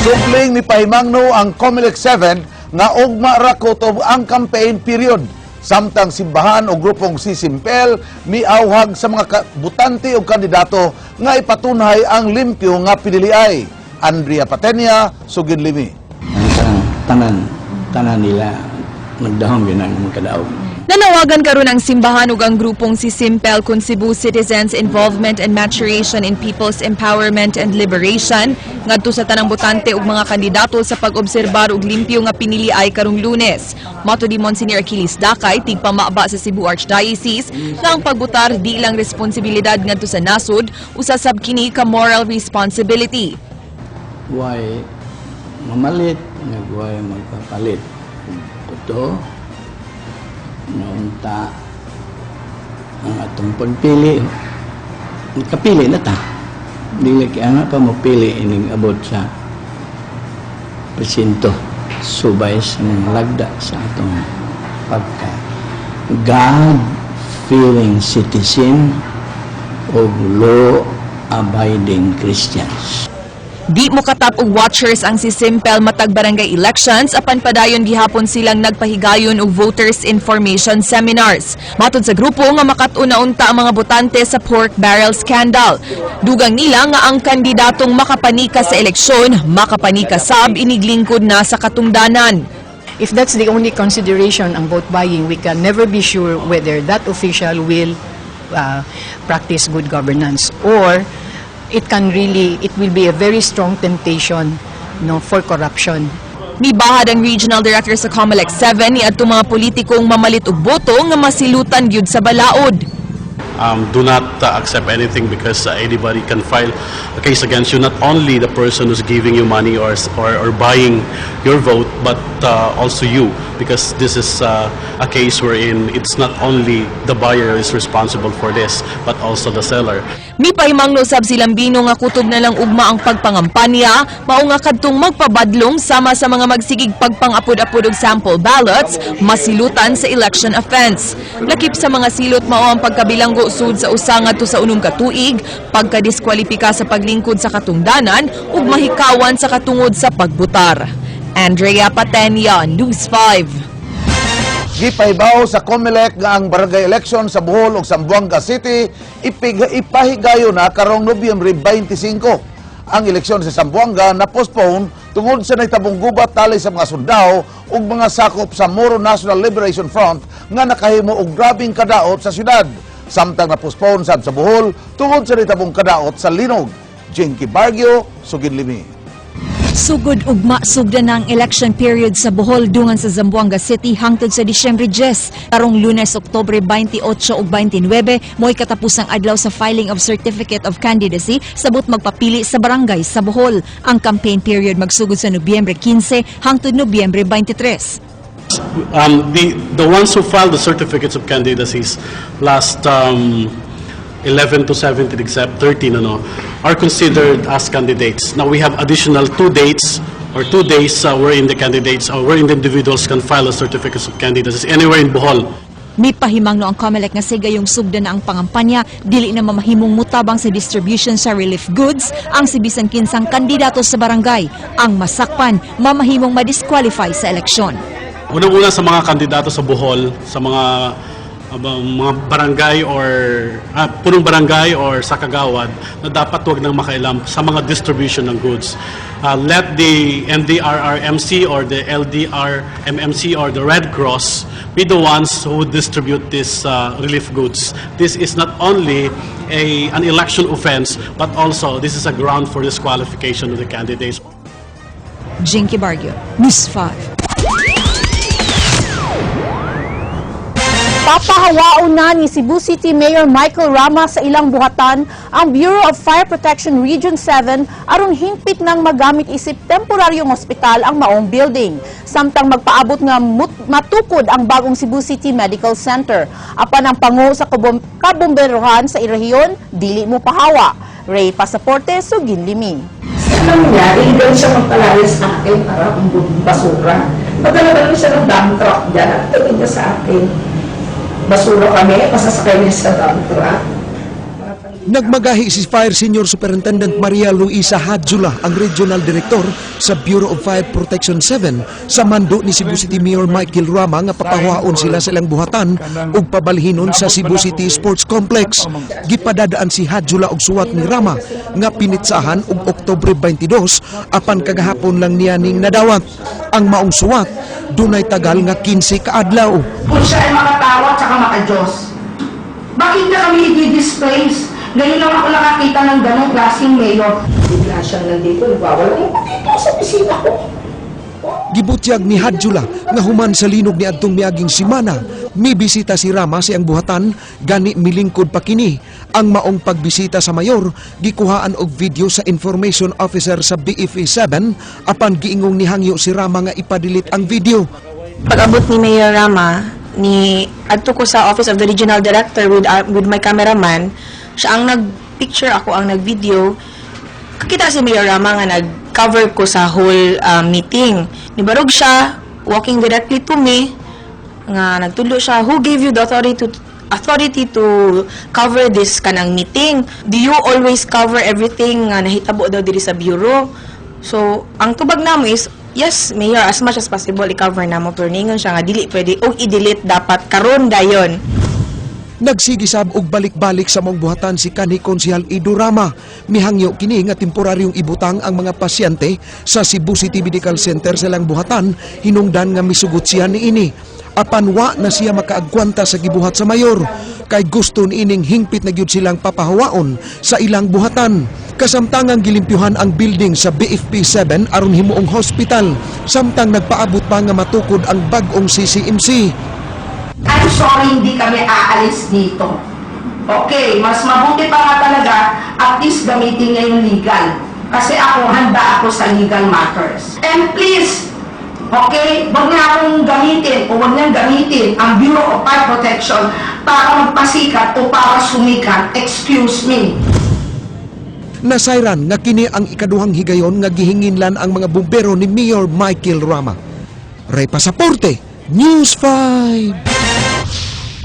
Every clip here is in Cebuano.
Supling mipahimangno ang COMELEC 7 nga ugma ra kutob ang campaign period. Samtang simbahan o grupong Sisimpel miawhag sa mga butante o kandidato nga ipatunhay ang limpyo nga piniliay. Andrea Patenia, sugid limi. Ang tanan, tanan nila nagdahom yun ang magkadaog. Nanawagan karon ang simbahan ug ang grupong si Simpel kun Cebu Citizens Involvement and Maturation in People's Empowerment and Liberation ngadto sa tanang botante ug mga kandidato sa pag-obserbar og limpyo nga piniliay karong Lunes. Mato di Monsignor Achilles Dakay, tigpamaba sa Cebu Archdiocese, nga ang pagbutar di lang responsibilidad ngadto sa nasod, usa sab kini ka moral responsibility. Way mamalit, nagway magpapalit. Ito, naunta ang atong pagpili. Kapili na ta. Dili kaya nga pa mapili ining abot sa presinto subay sa mga lagda sa atong pagka God-fearing citizen o law-abiding Christians. Di mo katap og watchers ang si Simpel matag barangay elections apan padayon gihapon silang nagpahigayon og voters information seminars. Matod sa grupo nga makat-on na unta ang mga botante sa pork barrel scandal. Dugang nila nga ang kandidatong makapanika sa eleksyon, makapanika sab iniglingkod na sa katungdanan. If that's the only consideration ang vote buying, we can never be sure whether that official will practice good governance or it will be a very strong temptation, no, for corruption. Nibahad ang regional director sa COMELEC 7 ni adto mga politikong mamalit og boto nga masilutan gyud sa balaod. Do not accept anything because anybody can file a case against you. Not only the person who's giving you money or buying your vote, but also you, because this is a case wherein it's not only the buyer is responsible for this, but also the seller. Mipahimangno sab si Lambino nga kutob na lang ugma ang pagpangampanya, mao nga kadtong magpabadlong sama sa mga magsigig pagpangapod-apod og sample ballots, masilutan sa election offense. Lakip sa mga silot mao ang pagkabilanggo sud sa usa ngadto sa 6 ka tuig, pagkadiskwalipika sa paglingkod sa katungdanan ug mahikawan sa katungod sa pagbutar. Andrea Patenia, News 5. Gipahibaw sa COMELEC nga ang barangay election sa Bohol ug Zamboanga City ipahigayon na karong Nobyembre 25. Ang eleksyon sa Zamboanga na postpone tungod sa nahitabong gubat tali sa mga sundao ug mga sakop sa Moro National Liberation Front nga nakahimo og grabeng kadaot sa syudad. Samtang na postpone sad sa Bohol tungod sa nahitabong kadaot sa linog. Jinky Bargio, sugid limi. Sugod ugma sugdan na ang election period sa Bohol dungan sa Zamboanga City hangtod sa Disyembre 10. Karong Lunes, Oktubre 28 ug 29 mo'y katapusang adlaw sa filing of certificate of candidacy sabot magpapili sa barangay sa Bohol. Ang campaign period magsugod sa Nobyembre 15 hangtod Nobyembre 23. The ones who filed the certificates of candidacies last 11 to 17 except 13, ano, are considered as candidates. Now we have additional 2 dates or 2 days wherein the candidates or wherein the individuals can file the certificates of candidacies anywhere in Bohol. Mipahimangno ang COMELEC nga sigayong sugdan na ang pangampanya, dili na mamahimong mutabang sa distribution sa relief goods ang si bisan kinsang kandidato sa barangay. Ang masakpan, mamahimong madisqualify sa eleksyon. Unang-una sa mga kandidato sa Bohol, sa mga barangay or punong barangay or sa kagawad na dapat wag nang makailam sa mga distribution ng goods. Let the NDRRMC or the LDRMMC or the Red Cross be the ones who distribute these relief goods. This is not only a an election offense, but also this is a ground for disqualification of the candidates. Jinky Bargio, News 5. Papahawaon na ni Cebu City Mayor Michael Rama sa ilang buhatan ang Bureau of Fire Protection Region 7 aron hingpit nang magamit isip temporaryong ospital ang maong building. Samtang magpaabot nga matukod ang bagong Cebu City Medical Center. Apan ang pango sa kabomberohan sa rehiyon, dili mo pahawa. Ray Pasaporte, Suginlimi. Alam niya, illegal siya magpalayas sa akin para akong basura. Padala siya ng dump truck dyan at tingin niya sa akin. Basura kami, pasasakay niya sa dump truck. Nagmagahi si Fire Senior Superintendent Maria Luisa Hadjula, ang Regional Director sa Bureau of Fire Protection 7, sa mando ni Cebu City Mayor Michael Rama nga papahuwaon sila sa ilang buhatan ug pabalhinon sa Cebu City Sports Complex. Gipadadaan si Hadjula og suwat ni Rama nga pinitsahan og Oktubre 22, apan kagahapon lang niya ning nadawat. Ang maong suwat dunay tagal nga 15 ka adlaw. Kung siya ay makatao at saka maka-Diyos, bakit niya kami i-displace? Ngayon lang ako nakakita ng ganong klaseng mayor. Bigla siyang nandito, nagwawala. Dito sa opisina ko. Gibutyag ni Hadjula nga human sa linog ni adtong miaging simana, mibisita si Rama sa iyang buhatan, gani milingkod pa kini. Ang maong pagbisita sa mayor gikuhaan og video sa information officer sa BFP 7, apan giingong nihangyo si Rama nga ipa-delete ang video. Pag-abot ni Mayor Rama, ni adto ko sa office of the regional director with my cameraman. Siya ang nag-picture, ako ang nag-video. Kakita si Mayor Rama nga nag-cover ko sa whole meeting. Nibarog siya, walking directly to me, nga nagtudlo siya, "Who gave you the authority to cover this kanang meeting? Do you always cover everything nga nahitabo daw diri sa bureau?" So, ang tubag namo is, "Yes, Mayor, as much as possible, i-cover namo." Pero ningon siya nga, dili pwede, og i-delete dapat karon dayon. Nagsige sab og balik-balik sa maong buhatan si kanhi Konsehal Ido Rama. Mihangyo kini nga temporaryong ibutang ang mga pasyente sa Cebu City Medical Center sa ilang buhatan hinungdan nga misugot siya niini. Apan wa na siya makaagwanta sa gibuhat sa mayor kay gusto niining hingpit na gyud silang papahawaon sa ilang buhatan. Kasamtangang gilimpyuhan ang building sa BFP 7 aron himuong hospital, samtang nagpaabot pa nga matukod ang bag-ong CCMC. I'm sorry, hindi kami aalis dito. Okay, mas mabuti pa nga talaga, at least gamitin niya yung legal. Kasi ako, handa ako sa legal matters. And please, okay, wag niya akong gamitin o wag niyang gamitin ang Bureau of Fire Protection para magpasikat o para sumikat. Excuse me. Nasayran nga kini ang ikaduhang higayon nga gihinginlan ang mga bumbero ni Mayor Michael Rama. Ray Pasaporte, News 5.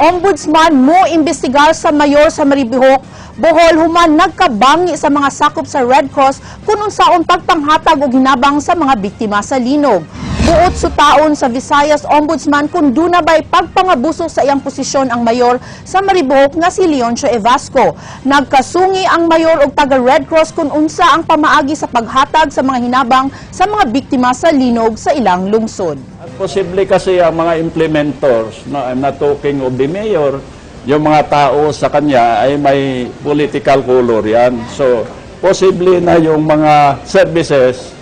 Ombudsman mo imbestigar sa mayor sa Maribojoc, Bohol human nagkabangi sa mga sakop sa Red Cross kung unsaon pagpanghatag og hinabang sa mga biktima sa linog. Buot sutaon sa Visayas Ombudsman kung duna ba'y pagpangabuso sa iyang posisyon ang mayor sa Maribojoc nga si Leoncio Evasco. Nagkasungi ang mayor og taga Red Cross kung unsa ang pamaagi sa paghatag sa mga hinabang sa mga biktima sa linog sa ilang lungsod. At posible kasi ang mga implementors, no, I'm not talking of the mayor, yung mga tao sa kanya ay may political color yan. So, posible na yung mga services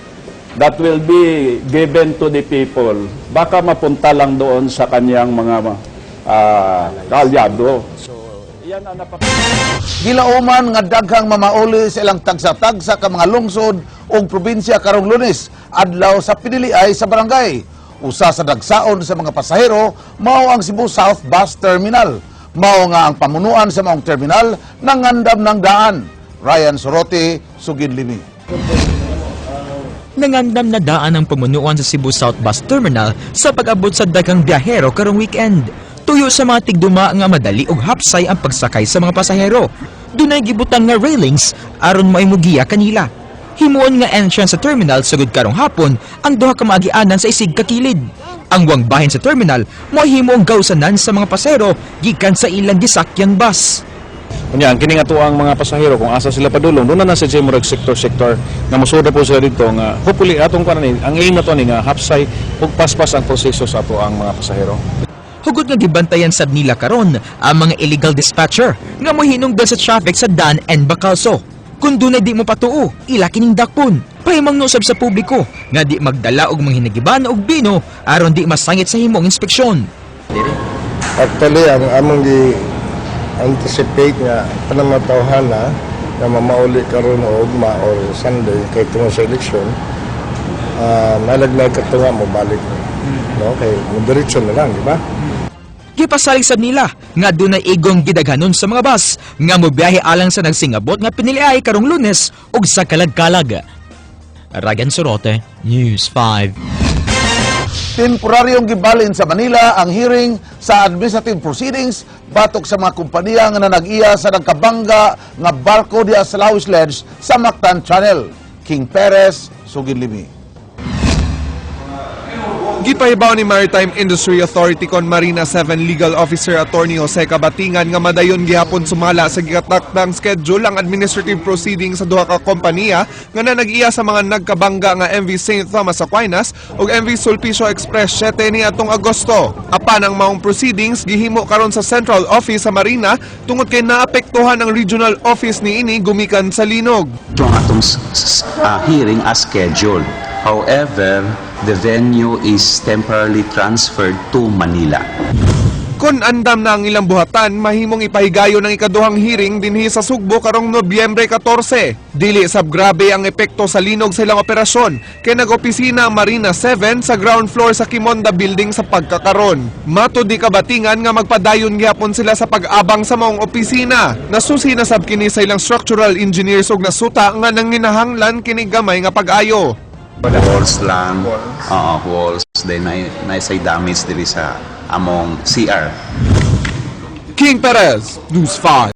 that will be given to the people, baka mapunta lang doon sa kanyang mga kaalyado. So, yan ang napaka Gilauman nga daghang mamauli sa ilang tagsa-tagsa ka mga lungsod ug probinsya karong Lunes, adlaw sa piniliay sa barangay. Usa sa dagsaon sa mga pasahero mao ang Cebu South Bus Terminal. Mao nga ang pamunuan sa maong terminal nangandam ng daan. Ryan Sorote, sugid limi. Nangandam na daan ang pamunuan sa Cebu South Bus Terminal sa pag-abot sa daghang biyahero karong weekend. Tuyo sa mga tigduma nga madali og hapsay ang pagsakay sa mga pasahero. Dunay gibutang nga railings aron maimugiya kanila. Himuon nga entrance sa terminal sugod karong hapon ang duha ka maagianan sa isig kakilid. Ang wang bahin sa terminal mohimuong gawsanan sa mga pasahero gikan sa ilang gisakyang bus. Unya, ang kini nga ang mga pasahero kung asa sila padulong, doon na na sa murag sector-sector nga mosuda po sila dito nga hopefully atong kuan ni ang aim na to ni nga hapsay ug paspas ang proseso sa ato ang mga pasahero. Hugot nga gibantayan sab nila karon ang mga illegal dispatcher nga mohinungdan sa traffic sa Dan and Bacalso. Kung dunay di mo patuo, ila kining dakpon. Pahimangno sab sa publiko nga di magdala og mga hinagiban og bino aron di masangit sa himong inspeksyon. Actually, ang among gi anticipate nga kanang matawhan na nga mamauli karon og ugma or Sunday kay tungod sa eleksyon, nalagnay kato nga mobalik, no, kay mo diretso na lang, di ba? Gipasalig sab nila nga dunay igong gidaghanon sa mga bus nga mobiyahe alang sa nagsingabot nga piniliay karong Lunes ug sa kalag-kalag. Ragan Sorote, News 5. Temporaryong gibalin sa Manila ang hearing sa sa administrative proceedings batok sa mga kompanya nga nanag-iya sa nagkabangga nga barko diha sa Lawis Ledge sa Mactan Channel. King Perez, sugid limi. Gipahibaw ni Maritime Industry Authority kon Marina 7 Legal Officer Attorney Jose Cabatingan nga madayon gihapon sumala sa gikatakdang schedule ang administrative proceedings sa duha ka kompanya nga nanag-iya sa mga nagkabangga nga MV St. Thomas Aquinas ug MV Sulpicio Express 7 ni atong Agosto. Apan ang maong proceedings gihimo karon sa Central Office sa Marina tungod kay naapektuhan ang regional office niini gumikan sa linog. Ito ang atong hearing as scheduled. However, the venue is temporarily transferred to Manila. Kung andam na ang ilang buhatan, mahimong ipahigayon ang ikaduhang hearing dinhi sa Sugbo karong Nobyembre 14. Dili sab grabe ang epekto sa linog sa ilang operasyon kay nag-opisina ang Marina 7 sa ground floor sa Kimonda Building sa pagkakaron. Matud ni Cabatingan nga magpadayon gihapon sila sa pag-abang sa maong opisina. Nasusi na sab kini sa ilang structural engineers ug nasuta nga nanginahanglan kini gamay nga pag-ayo. Walls lang. Oo, walls. Then, na say damage diri sa among CR. King Perez, News 5.